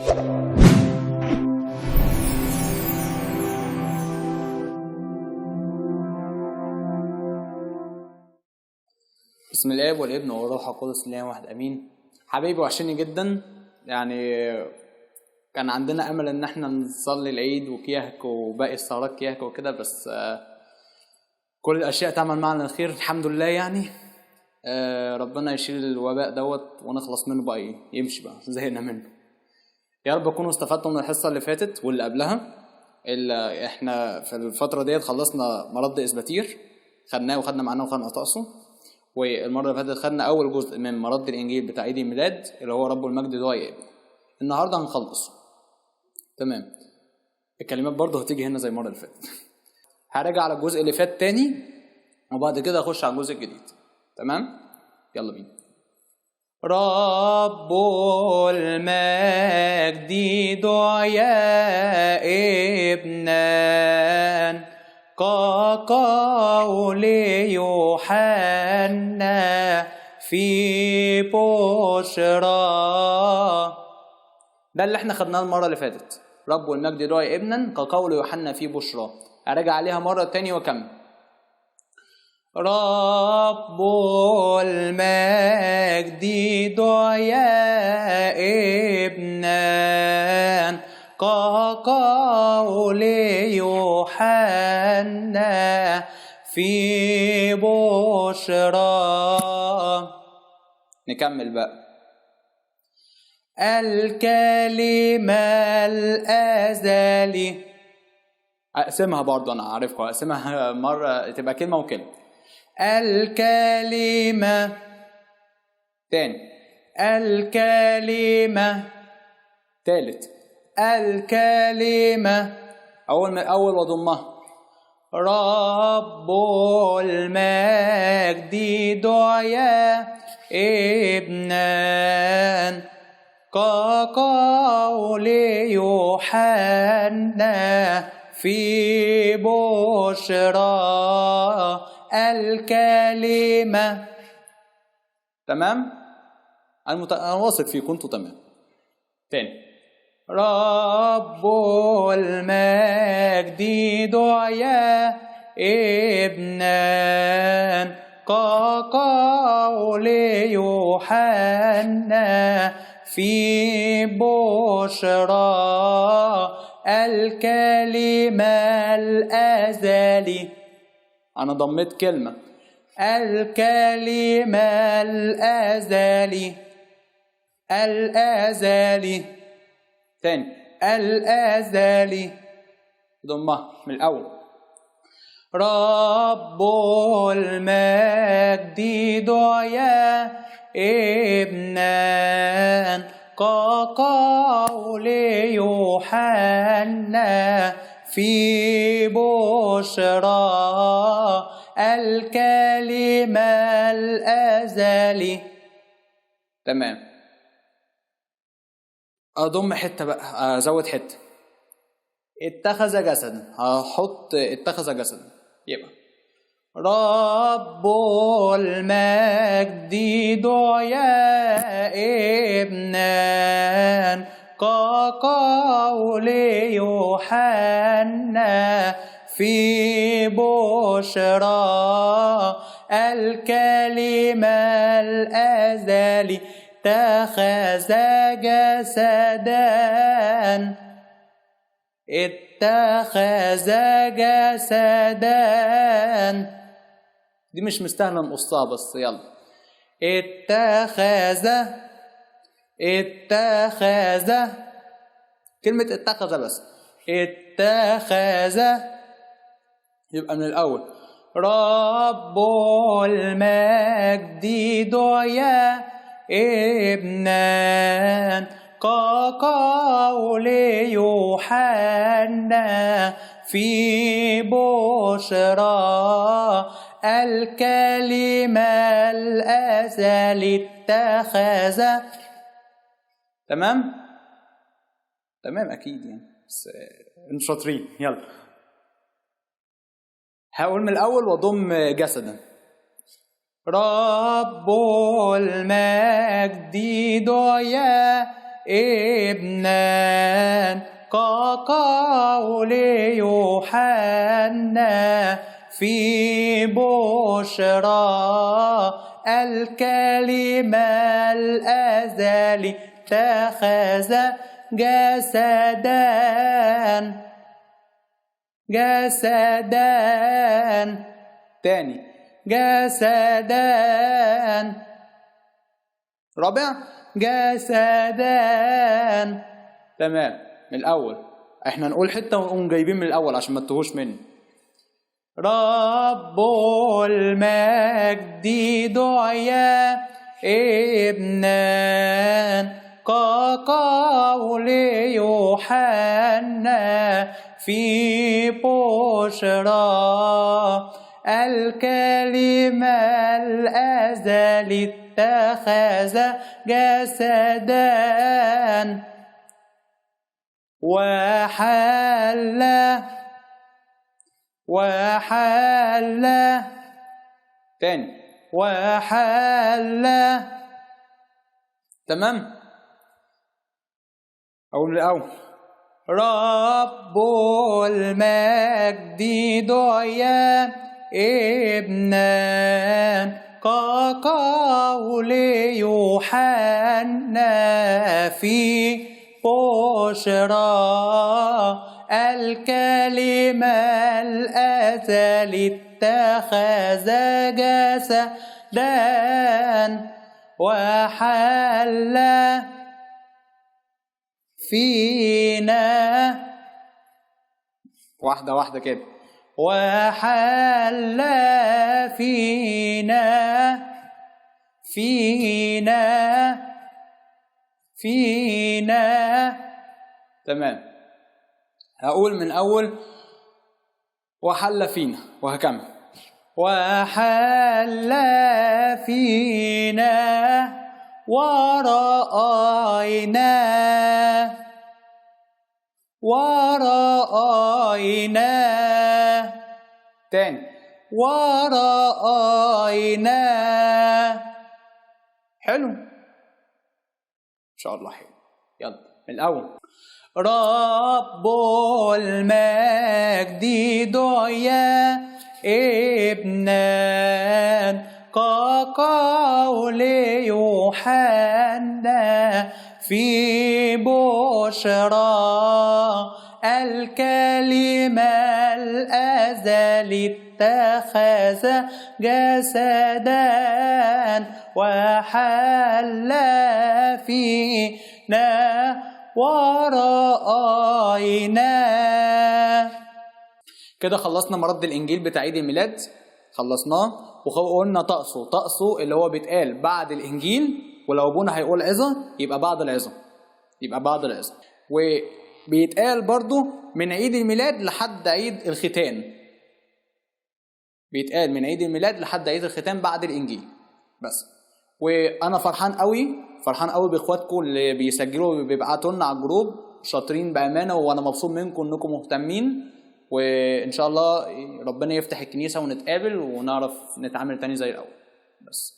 بسم الاب والابن والروح القدس الاله واحد امين. حبايبي وحشني جدا، يعني كان عندنا امل ان احنا نصلي العيد وكيهك وباقي السهرات كيهك وكده، بس كل الاشياء تعمل معنا الخير الحمد لله. يعني ربنا يشيل الوباء دوت ونخلص منه بقى، يمشي بقى، زهقنا منه. يا رب تكونوا استفدتوا من الحصة اللي فاتت واللي قبلها. اللي احنا في الفترة ديت خلصنا مرض اسباتير، خدناه وخدنا معناه وخدنا طقسه، والمرة اللي فاتت خدنا اول جزء من مرض الانجيل بتاع عيد الميلاد اللي هو رب المجد دعاء ابن. النهارده هنخلصه. تمام، الكلمات برضه هتيجي هنا زي المرة اللي فاتت. هراجع على الجزء اللي فات تاني وبعد كده اخش على الجزء الجديد. تمام، يلا بينا. رب المجد دعاء ابنان كقول يوحنا في بشرى. ده اللي احنا خدناه المرة اللي فاتت، رب المجد دعاء ابنا كقول يوحنا في بشرى. أراجع عليها مرة تاني وكمل. رب المجد دعاء ابنا كقول يوحنا في بشرى. نكمل بقى. الكلمة الأزلي، أقسمها برضو، أنا عارفكم أقسمها مرة تبقى كلمة وكلمة. الكلمة تاني، الكلمة تالت، الكلمة أول من الأول وضمها. رب المجد دعاء ابنان كقول يوحنا في بشرى الكلمة. تمام؟ أنا واثق فيكم انتوا تمام. تاني، رب المجد دعاء ابنان كقول يوحنا في بشرى الكلمة الأزلي. أنا ضميت كلمة الكلمة الأزلي، الأزلي تاني، الأزلي، ضمها من الأول. رب المجد دعاء ابنان كقول يوحنا في بشرى الكلمة الأزلي. تمام، أضم حتة بقى، أزود حتة. اتخذ جسدا، هحط اتخذ جسدا، يبقى رب المجد دعاء ابنان كقول يوحنا في بشرى الكلمة الأزلي اتخذ جسدا، اتخذ جسدا. دي مش مستاهلة نقصها بس يلا. اتخذ، اتخذ، كلمة اتخذ بس، اتخذ يبقى من الأول. رب المجد دعاء ابنان كقول يوحنا في بشرى الكلمة الأزلي اتخذ. تمام؟ تمام أكيد يعني، بس انتوا شاطرين. يلا هقول من الأول وأضم جسدا. رب المجد دعيا ابنا كقول يوحنا في بشرى. الكلمة الأزلي اتخذ جسدا، جسدا، تاني جسدا، رابع جسدا. تمام، من الأول احنا نقول حتة ونقوم جايبين من الأول عشان ما تتوهوش مني. رب المجد دعي ابنا كقول يوحنا في بشرى. الكلمة الأزلي اتخذ جسدا وحل، وحل، تاني وحل. تمام، أقول من الأول. رب المجد دعي ابنا كقول يوحنا في بشرى. الكلمة الأزلي اتخذ جسدا وحل فينا، واحدة واحدة كده، وحل فينا، فينا، فينا. تمام، هقول من أول وحل فينا وهكمل. وحل فينا ورأينا، ورأينا، تاني ورأينا. حلو، إن شاء الله حلو. يلا من الأول. رب المجد دعي ابنا كقول يوحنا في بشرى. الكلمة الأزلي اتخذ جسدا وحل فينا ورأينا. كده خلصنا مرد الإنجيل بتاع عيد الميلاد، خلصناه وقلنا طقسه، طقسه اللي هو بيتقال بعد الإنجيل، ولو أبونا هيقول عظة يبقى بعد العظة، يبقى بعد العظة. وبيتقال برضو من عيد الميلاد لحد عيد الختان، بيتقال من عيد الميلاد لحد عيد الختان بعد الإنجيل بس. وأنا فرحان قوي، فرحان قوي بإخواتكم اللي بيسجلوا وبيبعتوا لنا على الجروب، شاطرين بأمانة، وأنا مبسوط منكم إنكم مهتمين، وإن شاء الله ربنا يفتح الكنيسة ونتقابل ونعرف نتعامل تاني زي الأول. بس.